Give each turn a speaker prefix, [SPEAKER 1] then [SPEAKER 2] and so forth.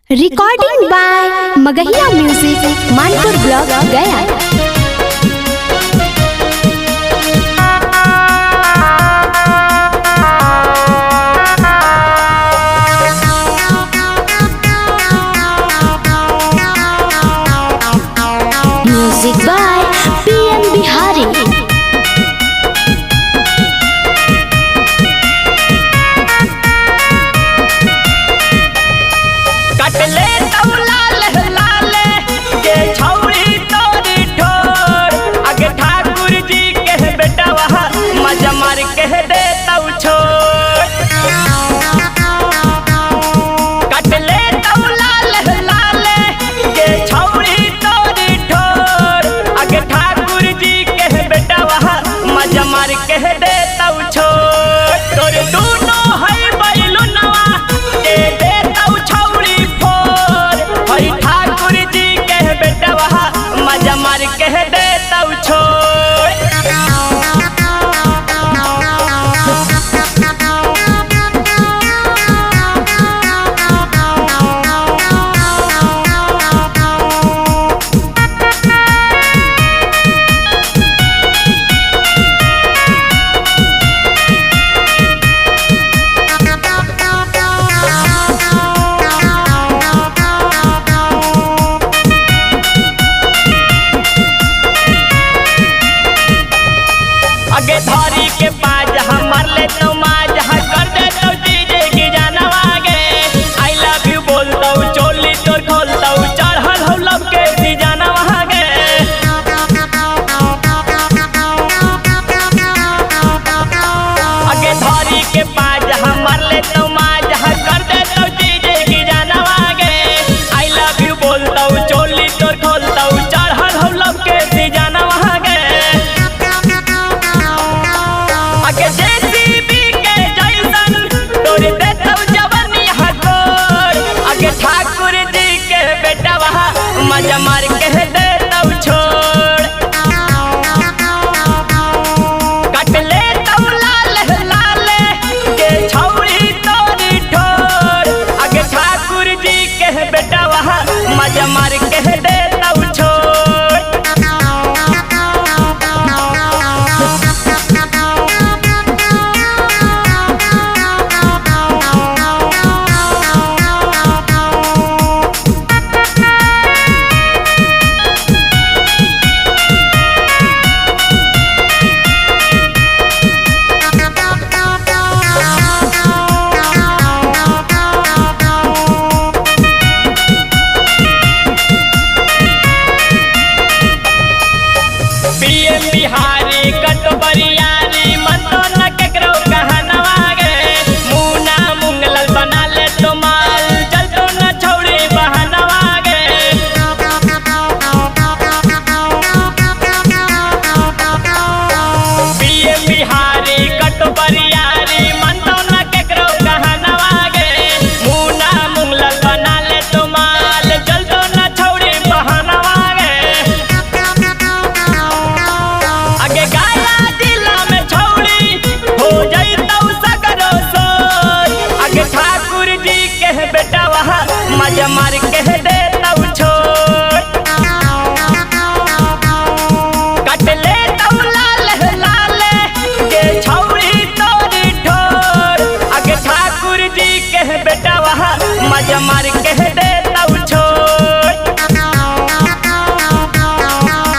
[SPEAKER 1] Recording by Magahiya music, Manpur block, Gaya. Music by PM Bihari.
[SPEAKER 2] कटले तौ लाल लाल के छौरी तोरी ठोर, अगे ठाकुर जी के बेटवा मजा मार के दे तौ छोड़। कटले तौ लाल लाल के छौरी तोरी ठोर, अगे ठाकुर जी के बेटवा मजा मार के दे तौ छोड़। तोर दूनो है बैलुनवा के दे तौ छौरी फोर, हई ठाकुर जी के बेटवा मजा मार के दे तौ छोड़। अगे धरी के पाज हमर ले तो माज कर दे तो डीजे की जानवा गे। I love you बोलतौ चोली तोर खोलतौ चढ़ल हो लव के दी जानवा गे। अगे धरी के पाज हमर ले तो माज कर दे तो डीजे की जानवा गे। I love you बोलतौ चोली तोर खोलतौ चढ़ल हो लव के दी जानवा गे। अगे जेसीबी के जैसन तोर देतौ जवनी हकोर, अगे ठाकुर जी के बेटवा मजा मार के देतौ छोड़। कटले तौ लाल लाल के छौरी तोरी ठोर, अगे ठाकुर जी के बेटवा मजा मार के देतौ छोड़। पीएम बिहारी कटबरियारी मन तो न केकरो कहनवा गे। मुना मुंगलल बना ले तो माल चल तो न छौड़ी बहनवा गे। पीएम बिहारी कटबरियारी मन तो न केकरो कहनवा गे। मुना मुंगलल बना ले तो माल चल तो न छौड़ी बहनवा गे। आगे गाया जिला में छौड़ी हो जैतौ सकरो सोर, आगे ठाकुर जी के बेटवा मजा मार के दे।